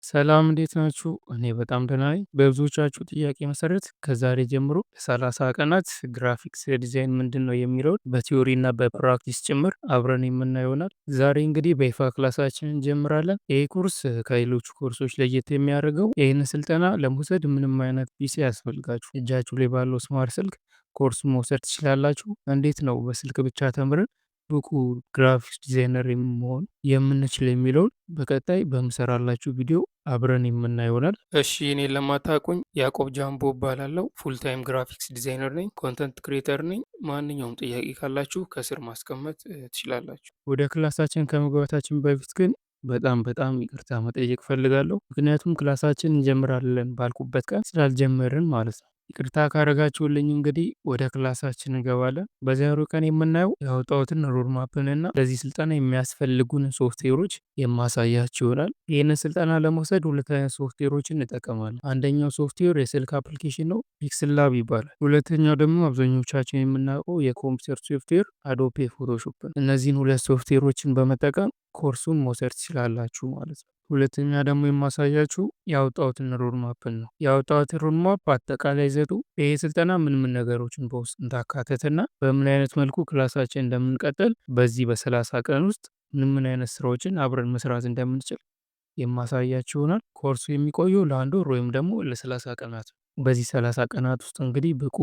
ሰላም እንዴት ናችሁ? እኔ በጣም ደህና ነኝ። በብዙዎቻችሁ ጥያቄ መሰረት ከዛሬ ጀምሮ ለ30 ቀናት graphics design ምንድን ነው የሚለውን በ theory እና በ practice ጭምር አብረን የምናየው ይሆናል። ዛሬ እንግዲህ በይፋ ክላሳችንን እንጀምራለን። ይህ ኮርስ ከሌሎቹ ኮርሶች ለየት የሚያደርገው ይህን ስልጠና ለመውሰድ ምንም አይነት PC አያስፈልጋችሁም። እጃችሁ ላይ ባለው smart ስልክ ኮርስ መውሰድ ትችላላችሁ። እንዴት ነው በስልክ ብቻ ተምረን ብቁ graphics designer መሆን የምንችል የሚለውን በቀጣይ በምሰራላችሁ ቪዲዮ አብረን የምናየው ይሆናል። እሺ፣ እኔን ለማታውቁኝ ያዕቆብ ጃምቦ እባላለሁ። Full time graphics designer ነኝ፣ content creator ነኝ። ማንኛውም ጥያቄ ካላችሁ ከስር ማስቀመጥ ትችላላችሁ። ወደ ክላሳችን ከመግባታችን በፊት ግን በጣም በጣም ይቅርታ መጠየቅ እፈልጋለሁ። ምክንያቱም ክላሳችን እንጀምራለን ባልኩበት ቀን ስላልጀመርን ማለት ነው። ይቅርታ ካረጋችሁልኝ እንግዲህ ወደ ክላሳችን እንገባለን። በዛሬው ቀን የምናየው ያወጣሁትን roadmap ንና ለዚህ ስልጠና የሚያስፈልጉን ሶፍትዌሮች የማሳያችሁ ይሆናል። ይህንን ስልጠና ለመውሰድ ሁለት አይነት ሶፍትዌሮችን እንጠቀማለን። አንደኛው ሶፍትዌር የስልክ application ነው፣ PixelLab ይባላል። ሁለተኛው ደግሞ አብዛኞቻችን የምናውቀው የኮምፒውተር ሶፍትዌር Adobe Photoshop ነው። እነዚህን ሁለት ሶፍትዌሮችን በመጠቀም ኮርሱን መውሰድ ትችላላችሁ ማለት ነው። ሁለተኛ ደግሞ የማሳያችሁ ያወጣሁትን roadmap ን ነው። ያወጣሁትን roadmap አጠቃላይ ይዘቱ ይሄ ስልጠና ምን ምን ነገሮችን በውስጥ እንዳካተተና በምን አይነት መልኩ ክላሳችን እንደምንቀጥል፣ በዚህ በ30 ቀን ውስጥ ምን ምን አይነት ስራዎችን አብረን መስራት እንደምንችል የማሳያችሁ ይሆናል። ኮርሱ የሚቆየው ለአንድ ወር ወይም ደግሞ ለ30 ቀናት ነው። በዚህ 30 ቀናት ውስጥ እንግዲህ ብቁ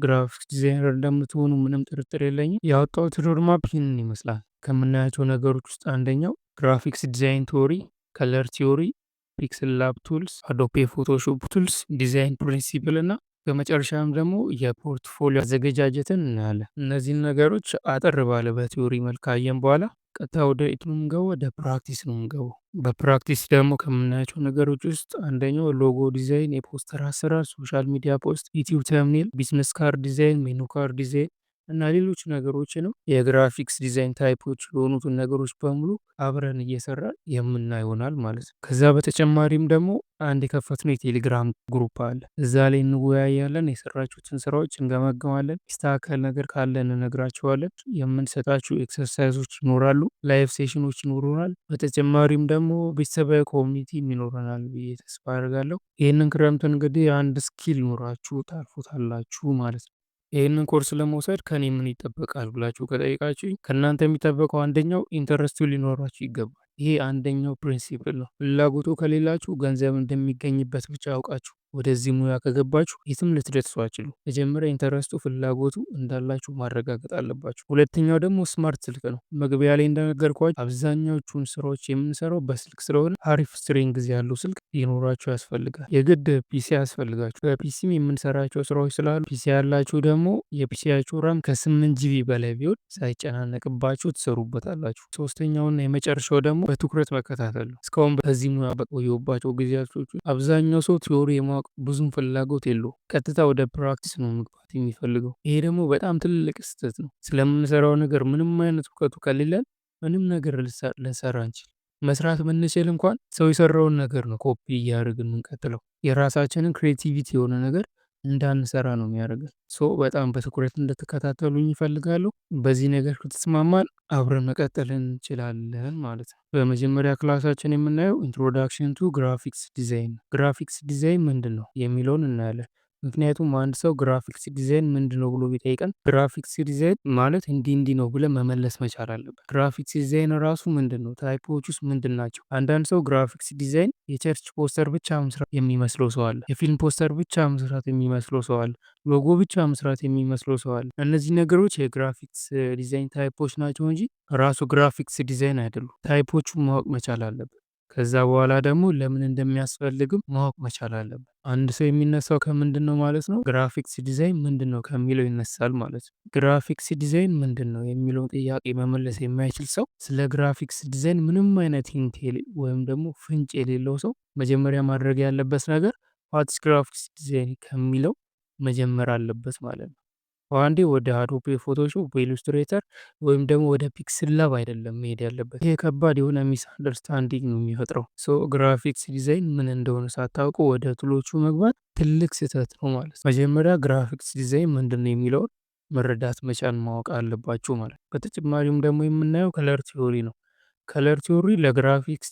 graphics designer እንደምትሆኑ ምንም ጥርጥር የለኝም። ያወጣሁት roadmap ይህንን ይመስላል። ከምናያቸው ነገሮች ውስጥ አንደኛው graphics design theory፣ color theory፣ PixelLab tools፣ Adobe Photoshop tools፣ design principle እና በመጨረሻም ደግሞ የ portfolio አዘገጃጀትን እናያለን። እነዚህን ነገሮች አጠር ባለ በ theory መልክ ካየን በኋላ ቀጥታ ወደ የት ነው የምንገባው? ወደ practice ነው የምንገባው። በ practice ደግሞ ከምናያቸው ነገሮች ውስጥ አንደኛው logo design፣ የፖስተር አሰራር፣ social media post፣ YouTube thumbnail፣ business card design፣ menu card design እና ሌሎች ነገሮችንም የ graphics design type ኦች የሆኑትን ነገሮች በሙሉ አብረን እየሰራን የምናይ ይሆናል ማለት ነው። ከዛ በተጨማሪም ደግሞ አንድ የከፈትነው የቴሌግራም group አለ። እዛ ላይ እንወያያለን፣ የሰራችሁትን ስራዎች እንገመግማለን፣ የሚስተካከል ነገር ካለ እንነግራችኋለን። የምንሰጣችሁ exercise ኦች ይኖራሉ፣ live session ኦች ይኖሩናል። በተጨማሪም ደግሞ ቤተሰባዊ community ይኖረናል ብዬ ተስፋ አደርጋለሁ። ይህንን ክረምት እንግዲህ አንድ skill ኖራችሁ ታልፉታላችሁ ማለት ነው። ይህንን ኮርስ ለመውሰድ ከኔ ምን ይጠበቃል ብላችሁ ከጠየቃችሁኝ፣ ከእናንተ የሚጠበቀው አንደኛው interest ኡ ሊኖራችሁ ይገባል። ይሄ አንደኛው principle ነው። ፍላጎቱ ከሌላችሁ፣ ገንዘብ እንደሚገኝበት ብቻ አውቃችሁ ወደዚህ ሙያ ከገባችሁ የትም ልትደርሱ አትችሉም። መጀመሪያ interest ኡ፣ ፍላጎቱ እንዳላችሁ ማረጋገጥ አለባችሁ። ሁለተኛው ደግሞ smart ስልክ ነው። መግቢያ ላይ እንደነገርኳችሁ አብዛኛዎቹን ስራዎች የምንሰራው በስልክ ስለሆነ አሪፍ strength ያለው ስልክ ሊኖራችሁ ያስፈልጋል። የግድ PC አያስፈልጋችሁም። በ PC ም የምንሰራቸው ስራዎች ስላሉ PC ያላችሁ ደግሞ የ PC ያችሁ RAM ከ8 GB በላይ ቢሆን ሳይጨናነቅባችሁ ትሰሩበታላችሁ። ሶስተኛውና የመጨረሻው ደግሞ በትኩረት መከታተል ነው። እስካሁን በዚህ ሙያ በቆየሁባቸው ጊዜያቶች አብዛኛው ሰው theory የማወቅ ብዙም ፍላጎት የለውም። ቀጥታ ወደ practice ነው መግባት የሚፈልገው። ይሄ ደግሞ በጣም ትልቅ ስህተት ነው። ስለምንሰራው ነገር ምንም አይነት እውቀቱ ከሌለን ምንም ነገር ልንሰራ አንችልም። መስራት ብንችል እንኳን ሰው የሰራውን ነገር ነው ኮፒ እያደረግን የምንቀጥለው። የራሳችንን creativity የሆነ ነገር እንዳንሰራ ነው የሚያደርገን። So በጣም በትኩረት እንድትከታተሉኝ እፈልጋለሁ። በዚህ ነገር ከተስማማን አብረን መቀጠል እንችላለን ማለት ነው። በመጀመሪያ ክላሳችን የምናየው introduction to graphics design። Graphics design ምንድነው የሚለውን እናያለን። ምክንያቱም አንድ ሰው graphics design ምንድነው ብሎ ቢጠይቀን graphics design ማለት እንዲህ እንዲህ ነው ብለን መመለስ መቻል አለብን። Graphics design ራሱ ምንድነው? Type ኦቹስ ምንድን ናቸው? አንዳንድ ሰው graphics design የ church poster ብቻ መስራት የሚመስለው ሰው አለ። የፊልም ፖስተር ብቻ መስራት የሚመስለው ሰው አለ። ሎጎ ብቻ መስራት የሚመስለው ሰው አለ። እነዚህ ነገሮች የ graphics design type ኦች ናቸው እንጂ ራሱ graphics design አይደሉም። Type ኦቹን ማወቅ መቻል አለብን። ከዛ በኋላ ደግሞ ለምን እንደሚያስፈልግም ማወቅ መቻል አለብን። አንድ ሰው የሚነሳው ከምንድነው ማለት ነው? Graphics design ምንድነው ከሚለው ይነሳል ማለት ነው። Graphics design ምንድነው የሚለውን ጥያቄ መመለስ የማይችል ሰው፣ ስለ graphics design ምንም አይነት hint ወይም ደግሞ ፍንጭ የሌለው ሰው መጀመሪያ ማድረግ ያለበት ነገር what's graphics design ከሚለው መጀመር አለበት ማለት ነው። አንዴ ወደ Adobe Photoshop ወይ Illustrator ወይም ደግሞ ወደ PixelLab አይደለም መሄድ ያለበት። ይሄ ከባድ የሆነ misunderstanding ነው የሚፈጥረው። So graphics design ምን እንደሆነ ሳታውቁ ወደ tool ኦቹ መግባት ትልቅ ስህተት ነው ማለት ነው። መጀመሪያ graphics design ምንድነው የሚለውን መረዳት መቻል፣ ማወቅ አለባችሁ ማለት ነው። በተጨማሪም ደግሞ የምናየው color theory ነው። Color theory ለ graphics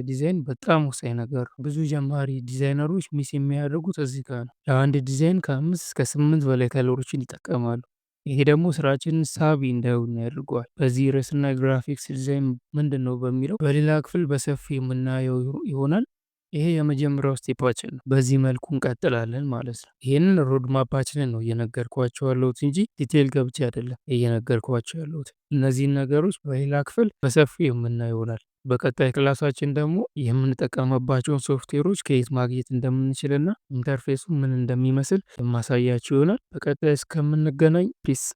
design በጣም ወሳኝ ነገር ነው። ብዙ ጀማሪ ዲዛይነሮች miss የሚያደርጉት እዚህ ጋር ነው። ለአንድ ዲዛይን ከ5 እስከ 8 በላይ color ኦችን ይጠቀማሉ። ይሄ ደግሞ ስራችንን ሳቢ እንዳይሆን ያደርገዋል። በዚህ ርዕስና graphics design ምንድን ነው በሚለው በሌላ ክፍል በሰፊው የምናየው ይሆናል። ይሄ የመጀመሪያው step ኣችን ነው። በዚህ መልኩ እንቀጥላለን ማለት ነው። ይህንን roadmap ኣችንን ነው እየነገርኳችሁ ያለሁት እንጂ detail ገብቼ አይደለም እየነገርኳችሁ ያለሁት። እነዚህን ነገሮች በሌላ ክፍል በሰፊው የምናየው ይሆናል። በቀጣይ class ኣችን ደግሞ የምንጠቀምባቸውን ሶፍትዌሮች ከየት ማግኘት እንደምንችልና interface ኡ ምን እንደሚመስል የማሳያችሁ ይሆናል። በቀጣይ እስከምንገናኝ peace።